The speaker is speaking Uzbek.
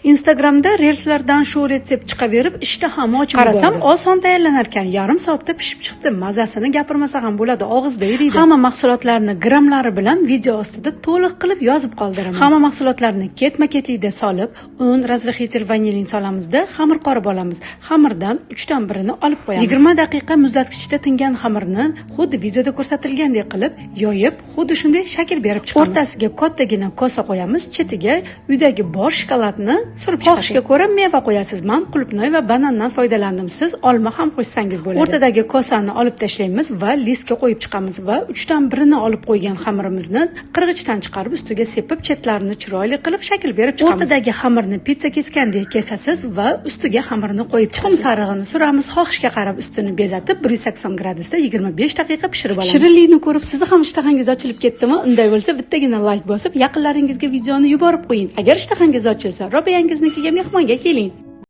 Instagramda reelslardan shu retsept chiqaverib, ishtaham ochib. Qarasam, oson tayyorlanar ekan. Yarim soatda pishib chiqdi. Mazasini gapirmasa ham bo'ladi, og'izda eriydi. Hamma mahsulotlarni grammlari bilan video ostida to'liq qilib yozib qoldiraman. Hamma mahsulotlarni ketma-ketlikda solib, un, разрыхлитель, vanilin solamizda, xamir qorib olamiz. Xamirdan uchdan birini olib qo'yamiz. 20 daqiqa muzlatgichda tingan xamirni xuddi videoda ko'rsatilgandek qilib yoyib, xuddi shunday shakl berib chiqamiz. O'rtasiga kattagina kosa qo'yamiz, chetiga uydagi bor shokoladni surib chiqasiz. Xohishga ko'ra meva qo'yasiz. Men qulupnoy va banandan foydalandim. Siz olma ham qo'shsangiz bo'ladi. O'rtadagi kosani olib tashlaymiz va listga qo'yib chiqamiz va uchdan birini olib qo'ygan xamirimizni qirg'ichdan chiqarib, ustiga sepib, chetlarini chiroyli qilib shakl berib chiqamiz. O'rtadagi xamirni pitsa keskandek kesasiz va ustiga xamirni qo'yib chiqamiz. Tuxum sarig'ini suramiz, xohishga qarab ustini bezatib, 180 gradusda 25 daqiqa pishirib olamiz. Shirinlikni ko'rib sizni ham ishtahangiz ochilib ketdimi? Unday bo'lsa, bittagina layk bosib, yaqinlaringizga videoni yuborib qo'ying. Agar ishtahangiz ochilsa, Robiyangiznikiga mehmonga keling.